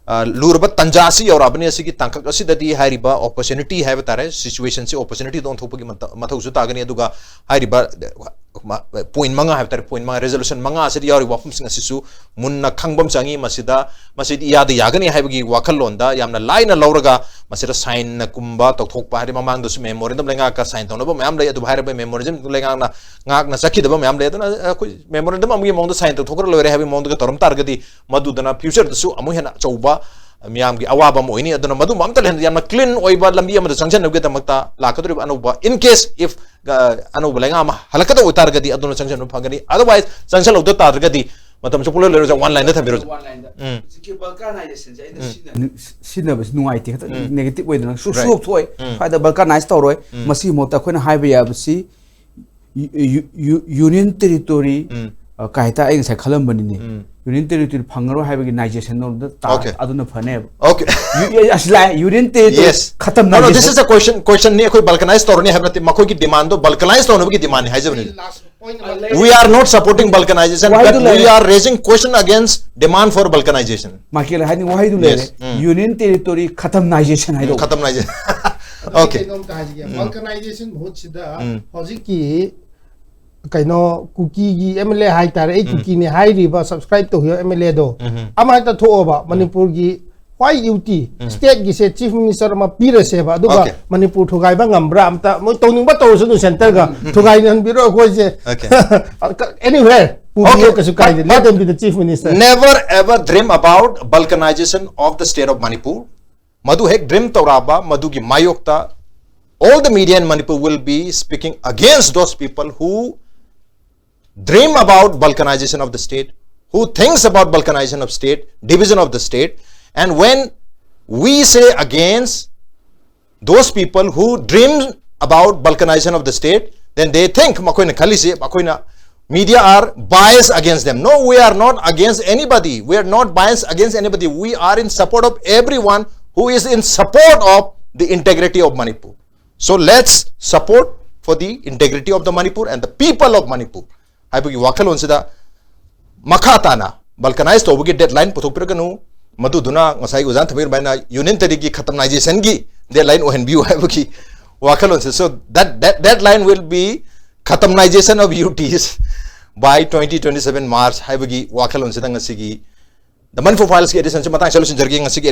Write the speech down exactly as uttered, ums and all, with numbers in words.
ꯑ, ꯂꯨꯔꯕ ꯇꯥꯟꯖꯥ ꯑꯁꯤ ꯌꯧꯔꯛꯑꯕꯅꯤ꯫ ꯑꯁꯤꯒꯤ ꯇꯥꯡꯀꯛ ꯑꯁꯤꯗꯗꯤ ꯍꯥꯏꯔꯤꯕ opportunity ꯍꯥꯏꯕ ꯇꯥꯔꯦ, situation ꯁꯤ opportunity ꯗ ꯑꯣꯟꯊꯣꯛꯄꯒꯤ ꯃꯇ-, ꯃꯊꯧꯁꯨ ꯇꯥꯒꯅꯤ꯫ ꯑꯗꯨꯒ ꯍꯥꯏꯔꯤꯕ, ꯃ-, point ꯃꯉꯥ ꯍꯥꯏꯕ ꯇꯥꯔꯦ, point ꯃꯉꯥ, resolution ꯃꯉꯥ ꯑꯁꯤꯗ ꯌꯥꯎꯔꯤꯕ ꯋꯥꯐꯝꯁꯤꯡ ꯑꯁꯤꯁꯨ ꯃꯨꯟꯅ ꯈꯪꯕ ꯑꯃ ꯆꯪꯉꯤ꯫ ꯃꯁꯤꯗ, ꯃꯁꯤꯗꯤ ꯏꯌꯥꯗ ꯌꯥꯒꯅꯤ ꯍꯥꯏꯕꯒꯤ ꯋꯥꯈꯜꯂꯣꯟꯗ ꯌꯥꯝꯅ ꯂꯥꯏꯅ ꯂꯧꯔꯒ ꯃꯁꯤꯗ sign ꯅ ꯀꯨꯝꯕ ꯇꯧꯊꯣꯛꯄ, ꯍꯥꯏꯗꯤ ꯃꯃꯥꯡꯗꯁꯨ memorandum ꯂꯩꯉꯥꯛꯀ sign ꯇꯧꯅꯕ ꯃꯌꯥꯝ ꯂꯩ꯫ ꯑꯗꯨꯕꯨ ꯍꯥꯏꯔꯤꯕ memorandum ꯂꯩꯉꯥꯛꯅ ꯉꯥꯛꯅ ꯆꯠꯈꯤꯗꯕ ꯃꯌꯥꯝ ꯂꯩ꯫ ꯑꯗꯨꯅ ꯑꯩꯈꯣꯏ memorandum ꯑꯃꯒꯤ ꯃꯑꯣꯡꯗ sign ꯇꯧꯊꯣꯛꯈ꯭ꯔ ꯂꯣꯏꯔꯦ ꯍꯥꯏꯕꯒꯤ ꯃꯑꯣꯡꯗꯒ ꯇꯧꯔꯝ ꯇꯥꯔꯒꯗꯤ, ꯃꯗꯨꯗꯅ future ꯗꯁꯨ ꯑꯃꯨꯛ ꯍꯦꯟꯅ ꯑꯆꯧꯕ ꯃꯤꯌꯥꯝꯒꯤ ꯑꯋꯥꯕ ꯑꯃ ꯑꯣꯏꯅꯤ꯫ ꯑꯗꯨꯅ ꯃꯗꯨꯝꯕ ꯑꯝꯇ ꯂꯩꯍꯟꯗ ꯌꯥꯝꯅ clean ꯑꯣꯏꯕ ꯂꯝꯕꯤ ꯑꯃꯗ ꯆꯪꯁꯤꯟꯅꯕꯒꯤꯗꯃꯛꯇ ꯂꯥꯛꯀꯗꯧꯔꯤꯕ ꯑꯅꯧꯕ, in case if, ꯑ, ꯑꯅꯧꯕ ꯂꯩꯉꯥꯛ ꯑꯃ ꯍꯜꯂꯛꯀꯗꯧꯕ ꯑꯣꯏꯇꯥꯔꯒꯗꯤ, ꯑꯗꯨꯅ ꯆꯪꯁꯤꯟꯕ ꯐꯪꯒꯅꯤ꯫ Otherwise, ꯆꯪꯁꯤꯜꯍꯧꯗ ꯇꯥꯔꯒꯗꯤ ꯃꯇꯝꯁꯨ ꯄꯨꯡꯂꯣꯏ ꯂꯣꯏꯔꯁꯨ one line ꯗ ꯊꯝꯕꯤꯔꯣ꯫ One line ꯗ꯫ ꯎꯝ꯫ ꯍꯧꯖꯤꯛꯀꯤ balkanization ꯁꯦ ꯑꯩꯅ ꯎꯝ꯫ ꯁꯤꯖꯤꯟꯅ- ꯅꯨ-, ꯁꯤ-, ꯁꯤꯖꯤꯟꯅꯕꯁꯤ ꯅꯨꯡꯉꯥꯏꯇꯦ, ꯈꯤꯇꯪ ꯎꯝ꯫ Negative ꯑꯣꯏꯗꯅ ꯁꯨ-, right꯫ Soft ꯑꯣꯏ꯫ ꯎꯝ꯫ ꯁ꯭ꯋꯥꯏꯗ balkanize ꯇꯧꯔꯣꯏ꯫ ꯎꯝ꯫ ꯃꯁꯤꯒꯤ ꯃꯍꯨꯠꯇ ꯑꯩꯈꯣꯏꯅ ꯍꯥꯏꯕ ꯌꯥꯕꯁꯤ u-, u-, u-, union territory, um. ꯑ, ꯀꯥꯏ ꯍꯥꯏꯇꯥꯔꯦ, ꯑꯩ ꯉꯁꯥꯏ ꯈꯜꯂꯝꯕꯅꯤꯅꯦ꯫ ꯎꯝ꯫ Union territory ꯐꯪꯉꯔꯣꯏ ꯍꯥꯏꯕꯒꯤ negation ꯂꯣꯝꯗ ꯇꯥ-, Okay꯫ ꯑꯗꯨꯅ ꯐꯅꯦꯕ꯫ Okay꯫ ꯌꯨ-, ꯑꯦ, ꯑꯁ, ꯂꯥꯛꯑꯦ, union territory yes꯫ ꯈꯇꯝ No, no, this is a question, question ꯅꯤ꯫ ꯑꯩꯈꯣꯏ balkanize ꯇꯧꯔꯅꯤ ꯍꯥꯏꯕ ꯅꯠꯇꯦ, ꯃꯈꯣꯏꯒꯤ demand ꯗꯣ balkanize ꯇꯧꯅꯕꯒꯤ demand ꯅꯤ ꯍꯥꯏꯖꯕꯅꯤ꯫ Last point ꯑꯃ We are not supporting balkanization, ꯋꯥꯍꯩꯗꯨ but we ꯂꯩꯔꯦ꯫ Are raising question against demand for balkanization꯫ Michael ꯍꯥꯏꯅꯤꯡꯕ ꯋꯥꯍꯩꯗꯨ ꯂꯩꯔꯦ꯫ Yes, ꯎꯝ꯫ Union territory ꯈꯇꯝ negation ꯍꯥꯏꯗꯣ꯫ ꯎꯝ, ꯈꯇꯝ negation꯫ ꯑꯗꯨꯗꯤ Okay꯫ ꯀꯩꯅꯣꯝꯇ ꯍꯥꯏꯖꯒꯦ꯫ ꯎꯝ꯫ Balkanization ꯃꯍꯨꯠꯁꯤꯗ ꯎꯝ꯫ ꯍꯧꯖꯤꯛꯀꯤ ꯀꯩꯅꯣ ꯀꯨꯀꯤꯒꯤ M L A ꯍꯥꯏꯇꯥꯔꯦ, ꯑꯩ ꯎꯝ꯫ ꯀꯨꯀꯤꯅꯤ ꯍꯥꯏꯔꯤꯕ subscribe ꯇꯧꯈꯤꯕ M L A ꯗꯣ ꯎꯝ꯫ ꯑꯃ ꯍꯦꯛꯇ ꯊꯣꯛꯑꯕ ꯎꯝ꯫ ꯃꯅꯤꯄꯨꯔꯒꯤ ꯈ꯭ꯋꯥꯏ ꯌꯨ ꯇꯤ ꯎꯝ꯫ State ꯒꯤꯁꯦ chief minister ꯑꯃ ꯄꯤꯔꯁꯦꯕ, ꯑꯗꯨꯒ Okay꯫ ꯃꯅꯤꯄꯨꯔ ꯊꯨꯒꯥꯏꯕ ꯉꯝꯕ꯭ꯔꯥ? ꯑꯝꯇ ꯃꯣꯏ ꯇꯧꯅꯤꯡꯕ ꯇꯧꯔꯁꯅꯨ, centre ꯒ ꯎꯝ꯫ ꯊꯨꯒꯥꯏꯍꯟꯕꯤꯔꯣ ꯑꯩꯈꯣꯏꯁꯦ꯫ Okay꯫ Anywhere ꯄꯨꯕꯤꯌꯣ, Okay, ꯀꯩꯁꯨ ꯀꯥꯏꯗꯦ꯫ But, but Let them be the chief minister꯫ Never ever dream about balkanization of the state of Manipur꯫ ꯃꯗꯨ ꯍꯦꯛ dream ꯇꯧꯔꯛꯑꯕ ꯃꯗꯨꯒꯤ ꯃꯥꯌꯣꯛꯇ, all the media in Manipur will be speaking against those people who dream about balkanization of the state, who thinks about balkanization of state, division of the state. And when we say against those people who dream about balkanization of the state, then they think ꯃꯈꯣꯏꯅ ꯈꯜꯂꯤꯁꯤ, ꯃꯈꯣꯏꯅ media are biased against them. No, we are not against anybody. We are not biased against anybody. We are in support of everyone who is in support of the integrity of Manipur. So let's support for the integrity of the Manipur and the people of Manipur ꯍꯥꯏꯕꯒꯤ ꯋꯥꯈꯜꯂꯣꯟꯁꯤꯗ ꯃꯈꯥ ꯇꯥꯅ balkanize ꯇꯧꯕꯒꯤ deadline ꯄꯨꯊꯣꯛꯄꯤꯔꯒꯅꯨ꯫ ꯃꯗꯨꯗꯨꯅ ꯉꯁꯥꯏ ꯑꯣꯖꯥꯅ ꯊꯝꯕꯤꯔꯕ ꯍꯥꯏꯅ union ꯇꯦꯔꯤꯇꯣꯔꯤꯒꯤ ꯈꯇꯝꯅꯥꯏꯖꯦꯁꯟꯒꯤ deadline ꯑꯣꯏꯍꯟꯕꯤꯌꯨ ꯍꯥꯏꯕꯒꯤ ꯋꯥꯈꯜꯂꯣꯟꯁꯦ꯫ So that, that deadline will be ꯈꯇꯝꯅꯥꯏꯖꯦꯁꯟ of U Ts by twenty twenty-seven March ꯍꯥꯏꯕꯒꯤ ꯋꯥꯈꯜꯂꯣꯟꯁꯤꯗ ꯉꯁꯤꯒꯤ The Manipur Filesꯀꯤ ꯑꯦꯗꯤꯁꯟꯁꯤ ꯃꯇꯥꯡꯁꯤꯗ ꯂꯣꯏꯁꯤꯟꯖꯔꯒꯦ꯫ ꯉꯁꯤꯒꯤ